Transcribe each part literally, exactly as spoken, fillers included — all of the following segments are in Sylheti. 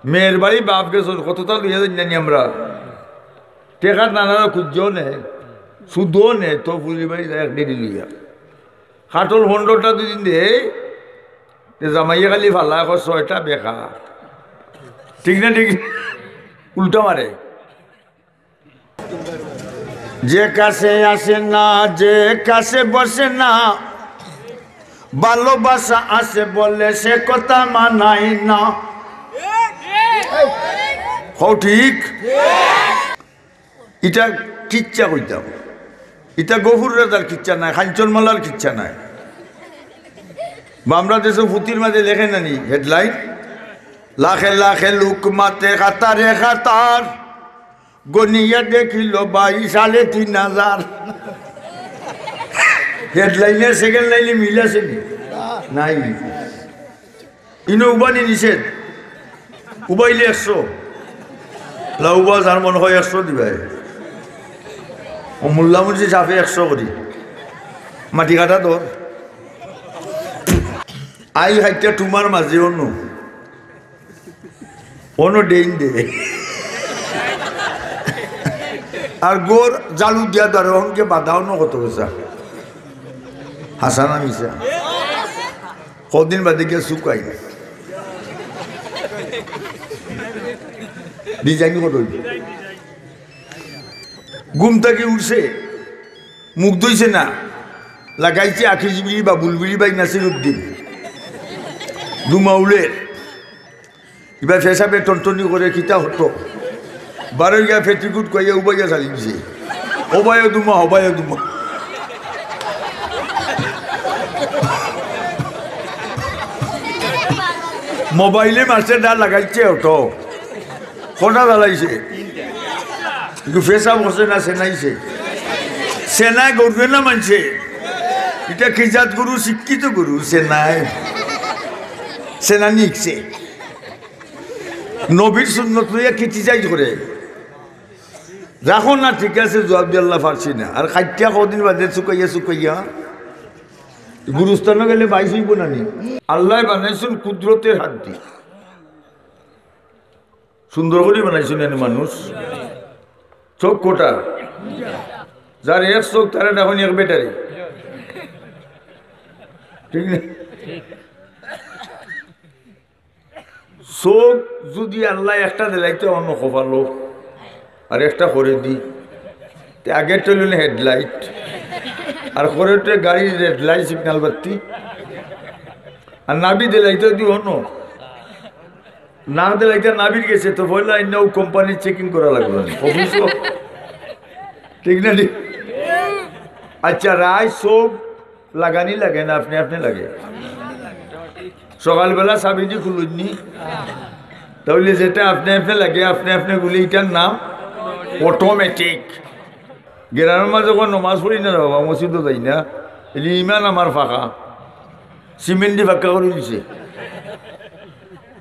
মেয়ের বাড়ি বাপ গেছইন, কততা লইয়া যাইন জানি আমরা। টেকা নানারা খুঁজছেও নে, সুদও নে, তো ফুরির বাড়ি যায় এক ডেডি লইয়া। কাঠল পনেরোটা দুই দিন দেয়, তে জামাইয়ে খালি ফালা, এখন ছয়টা বেকার। ঠিক না ঠিক? উল্টা মারে। যে কাছে আসে না, যে কাছে বসে না, ভালোবাসা আছে বলে সে কথা মানায় না। কও ঠিক? ইটা কিচ্ছা কইতাম, ইটা গফুর রাজার কিচ্ছা নায়, কাঞ্চনমালার কিচ্ছা নায়। বাংলাদেশো পুথির মাঝে লেখে না নি হেডলাইন, লাখে লাখে লোক মাতে কাতারে কাতার, গনিয়া দেখিল ভাই সাড়ে তিন হাজার। হেডলাইনে সেকেন্ড লাইনে মিল আছে নি? নাই। ইনো উবানি নিষেধ। উবাইলে একশো। লা উবা যার মনে হয় একশো দিবায়। ও মোল্লা মুন্সি সাফে একশো করি। মাটি কাটা দর। আই হাইটা তোমার মাঝে অন্য। অন্য ডেইন দে। আর গোর জালু দিয়া ধরে অনকে বাধা অন্য কত পয়সা। হাসানা মিশা। কদিন বাদে গিয়া শুকাই। ডিজাইন কত হইবে? ঘুম থাকি উঠছে, মুখ ধুইছে না, লাগাইছে আখিজ বিড়ি বা বুলবিড়ি বাই নাসির উদ্দিন। ধুমা উড়ে। ইবার ফেসাবে টনটনি করে কিতা হতো। বারো গিয়া ফেটিকুট কইয়া উবাইয়া চালি দিছে। ওবায়ও দুমা, হবায়ও দুমা। মোবাইলে মাসে না লাগাইছে অটো। কটা জ্বালাইছে? কিন্তু ফেসাব করছে না সেনাইছে? সেনায় গরুয়ে না মানছে। এটা কি জাত গরু? শিক্ষিত গরু, সেনায়। সেনা নিকছে। নবীর সুন্নত লইয়া criticize করে। রাখো না, ঠিক আছে, জবাব দিয়ে আল্লাহ পারছি না। আর খাইটিয়া কদিন বাদে শুকাইয়া শুকাইয়া গুরুস্থানও গেলে বাইশ হইব না নি? আল্লাহ বানাইছেন কুদরতের হাত দিয়ে। সুন্দর করে বানাইছেন এনে মানুষ। চোখ কোটা? যার এক চোখ, তারা এখন এক ব্যাটারি। ঠিক না? চোখ যদি আল্লাহ একটা দিলাইতে অন্য কপালো, আর একটা করে দি, তে আগের তো হইল হেডলাইট, আর করে তো গাড়ির রেড লাইট, সিগন্যাল বাতি, আর নাভি দিলাইতে যদি অন্য না দিলাইতে নাভির গেছে, তো পয়লা অন্য কোম্পানির চেকিং করা লাগবে না, অফিসও। ঠিক না ঠিক? আচ্ছা, রায় চোখ লাগানি লাগে না, আপনি আপনি লাগে? সকালবেলা চাবি দি খুলুননি, তাহলে যেটা আপনি আপনি লাগে, আপনি আপনি বলে, এটার নাম অটোমেটিক। গ্রামের মাঝে যখন নমাজ পড়ি না রে বাবা, মসজিদও যাই না, এই যে ইমান আমার ফাঁকা, সিমেন্ট দিয়ে ফাঁকা করে দিছে।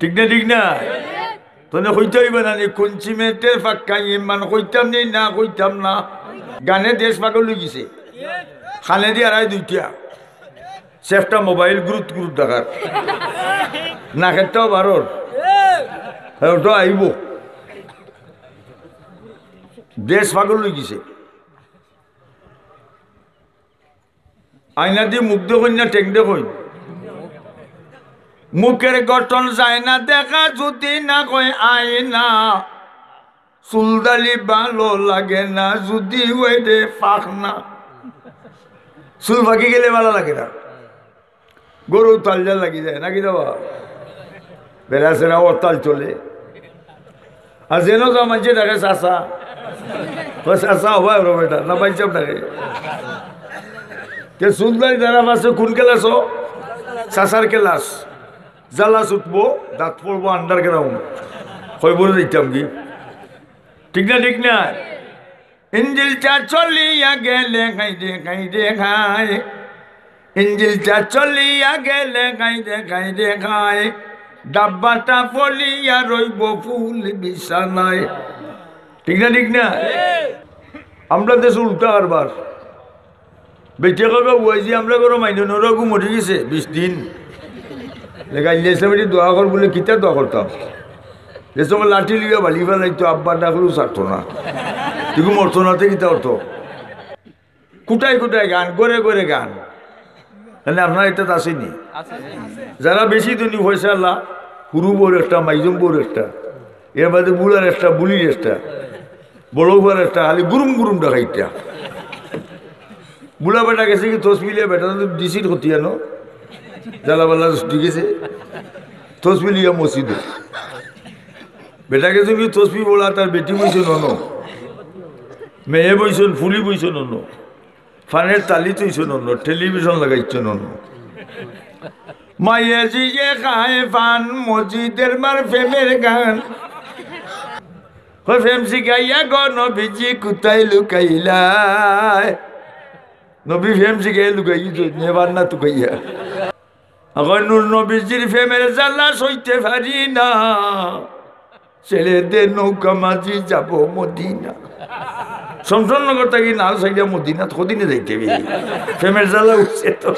ঠিক না ঠিক না? তনে কইতে হইবে না নি, কোন সিমেন্টের ফাক্কা ইমান কইতাম নি, না কইতাম না। গানে দেশ পাগল হয়ে গেছে। খানে দিয়ে আড়াই দুইটা। সেফটা মোবাইল গুরুত গুরুত দেখার। না খেতেও বারোর। হ্যাঁ, ওটা আইব। দেশ পাগল হয়ে গেছে। আয়না দি মুখ দেখইন না ঠেং দেখইন? মুখের গঠন যায় না দেখা, যদি না কয় আয়না। চুলদাড়ি ভালো লাগে না, যদি ওই রে পাখনা। চুল পাকি গেলে ভালো লাগে না। গরু তাল যা লাগি যায় নাকি দাবা? বেড়া সেরা ওর তাল চলে। আর যেন যা মানছে ডাকে চাচা। ও চাচা হবায় ওর বেটা, না বাইচাপ ডাকে। তে সুন্দরী দাঁড়া পাশে কোন ক্লাস ও? চাচার ক্লাস। জ্বালা ছুটবো, দাঁত পড়বো আন্ডারগ্রাউন্ড। কই বলে দিতাম কি? ঠিক না, ঠিক না? ইঞ্জিলটা চলিয়া গেলে খাই দে, খাই দে, খাই। ইঞ্জিলটা চলিয়া গেলে খাই দে, খাই দে, খাই। ডাব্বাটা পড়িয়া রইব ফুল বিছানায়। ঠিক না, ঠিক না? আমরা দেশে উল্টা কারবার। বেটিয়ে কইবা, "ওই যে আমরা ঘরো মাইনু নরগু মরি গেছে বিশ দিন।" লেখা ইংলিশ বেটি দোয়া কর বলে, কিতা দোয়া করতাম? যে সময় লাঠি লইয়া বাড়ি ফেলাইতো, আব্বা ডাকলেও ছাড়তো না। তুই মরতো না, তে কিতা করতো? কুটায় কুটায় গান, ঘরে ঘরে গান। মানে আপনার এটা আছেনি? যারা বেশি ধনী পয়সাআলা, হুরু বউর একটা, মাইজম বউর একটা, এর বাদে বুড়ার একটা, বুড়ির একটা, বড় বউর একটা, খালি গুরুম গুরুম ডাকাইতা। বুড়া বেটা গেছে কি তসবি লিয়া, বেটা তো ডিসির ক্ষতি আনো, জ্বালাবালা ছুটি গেছে, তসবি লিয়া মসজিদো। বেটা গেছে কি তসবি পড়া, তার বেটি বইছে নন, মেয়ে বইছন, ফুলি বইছে নন, ফানের তালি তুইছে নন, টেলিভিশন লাগাইছে নন। মাইয়া জিয়ে খায় পান, মসজিদের মার প্রেমের গান। ও প্রেম শিখাইয়া গো নবীজি কোথায় লুকাইলায়? নবী প্রেম শিখাইয়া লুকাই গেছে, নেবার না তুকাইয়া। এখন নূর নবীজির প্রেমের জ্বালা সইতে পারি না, ছেড়ে দে নৌকা মাঝি যাব মদিনা। শমশেরনগর থাকি নাল সাইডা মদিনা কদিনে যাইতে হবে? প্রেমের জ্বালা উঠছে তো।